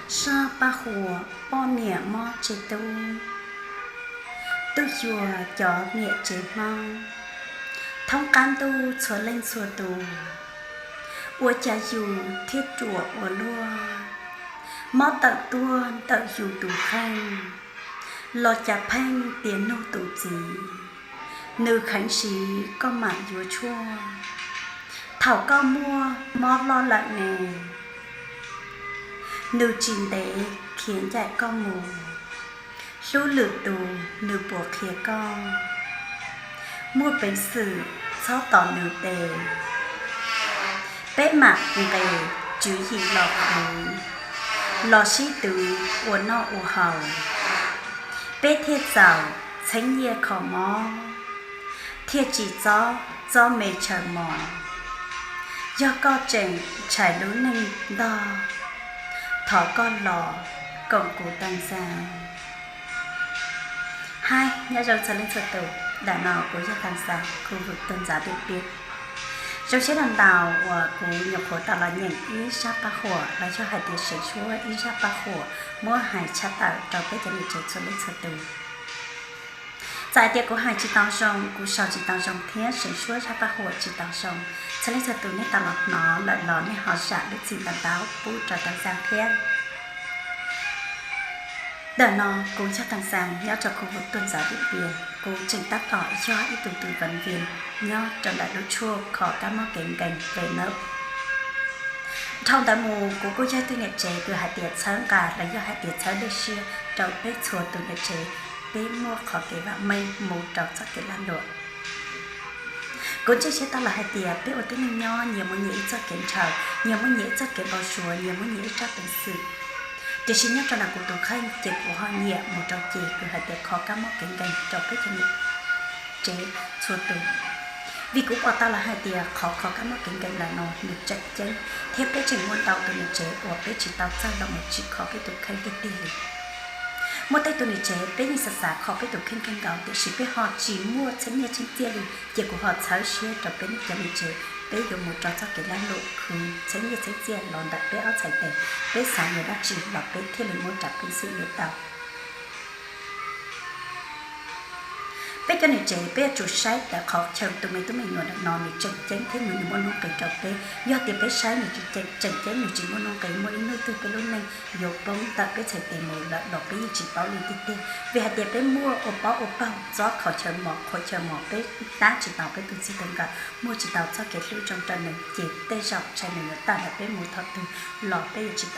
Zaj paj huam poj niam mob tsev tub. Tub xyuas cov niam tsev Hmoob, thoob qab ntuj txhua leej txhua tus, ua cas yus thiaj ruam ua luaj, mob tawm tuaj ntawm yus tus kheej, los cas pheej tias nug tus txiv, nws kheev siv koj mam yuav tshuaj, thaum koj muaj mob loj lawm ne, nws tsis ntev khiav ncaim koj mus, hlub lwm tus nws puas qhia koj, muaj peev xwm txhob tos nws tes, peb mam nqes tswv yim los khwv, los sib twv ua noj ua haus, peb thiaj txaus txheeb nyiaj kho mob, thiaj tsis txob txob me tshaw mos. Yog koj tseem ntshai lub neej ntog, thov koj los koom kuv Taag Xaa. Hais nyob zoo txhua leej txhua tus, ntawm no kuv yog Taag Xaa khu vwm tuaj ntxav tim piab. Zoo siab ntau ntau uas kuv nyuam qhuav tau los nyeem ib zaj paj huam los yog hais tias seev suab ib zaj paj huam muab hais tshaj tawm rau peb cov niam tsev txhua leej txhua tus. Txawm hais tias kuv hais tsis tau zoo, kuv sau tsis tau zoo thiab seev suab zaj paj huam tsis tau zoo, txhua leej txhua tus nej tau los hnov lawm los nej ho zam lub txim ntau ntau pub rau Taag Xaa thiab. Ntawm no kuv yog Taag Xaa nyob rau khu vwm tuaj ntxav tim piab, kuv tseem tab tom yog ib tug tus vaj vias nyob rau ntawm lub tshuaj kho kab mob kev nkeeg ve nawb. Dhau ntawd mus kuv kuj yog ib tug niam tsev kws hais tias txhawb nqa los yog hais tias txhawb dej siab rau peb txhua tus niam tsev, peb muaj qhov kev vam meej mus rau txoj kev lag luam. Kuv ntseeg siab tau los hais tias peb ua tib neeg nyob nyias muaj nyias ib txoj kev ntshaw, nyias muaj nyias ib txoj kev npau suav, nyias muaj nyias ib rab peev xwm. Tiam sis nyob rau ntawm kuv tus kheej ces kuv ho nyiam mus rau ces kws hais tias kho kab mob kev nkeeg rau peb cov niam tsev txhua tus. Vim kuv pom tau los hais tias qhov kho kab mob kev nkeeg ntawm no nws tseem ceeb, thiab peb tseem muaj ntau tus niam tsev uas peb tsis tau txawj los mus tsim kho peb tus kheej tiag tiag li. Muaj tej tus niam tsev peb yeej xav xav kho peb tus kheej kawg nkaus tiam sis peb ho tsis muaj txheeb nyiaj txheeb txiaj li, ces kuv ho txhawb siab rau peb cov niam tsev, peb yuav mus rau txoj kev lag luam khwv txheeb nyiaj txheeb txiaj los ntawm peb ob txhais tes, peb xav yuav dab tsi los peb thiaj li muaj rab peev xwm yuav tau. Peb cov niam tsev peb yuav tsum saib tawm qhov chaw tus me tub me nyuam ntawm no nws tseem ceeb thiab nws muaj nuj nqis rau peb. Yog tias peb saib nws tseem ceeb nws tsis muaj nuj nqis, muaj ib hnub twg peb lub neej yuav poob ntawm peb txhais tes mus lawm los peb yeej tsis paub li tiag tiag. Vim hais tias peb muaj ua paub ua paug txob kho chaw mos, kho chaw mos peb tab tsis tau peb tus txij tus nkawm, muaj tsis tau txoj kev hlub zoo rau nws ces tej zaum ntshai nws yuav tawm ntawm peb mus thaum twg los peb yuav tsis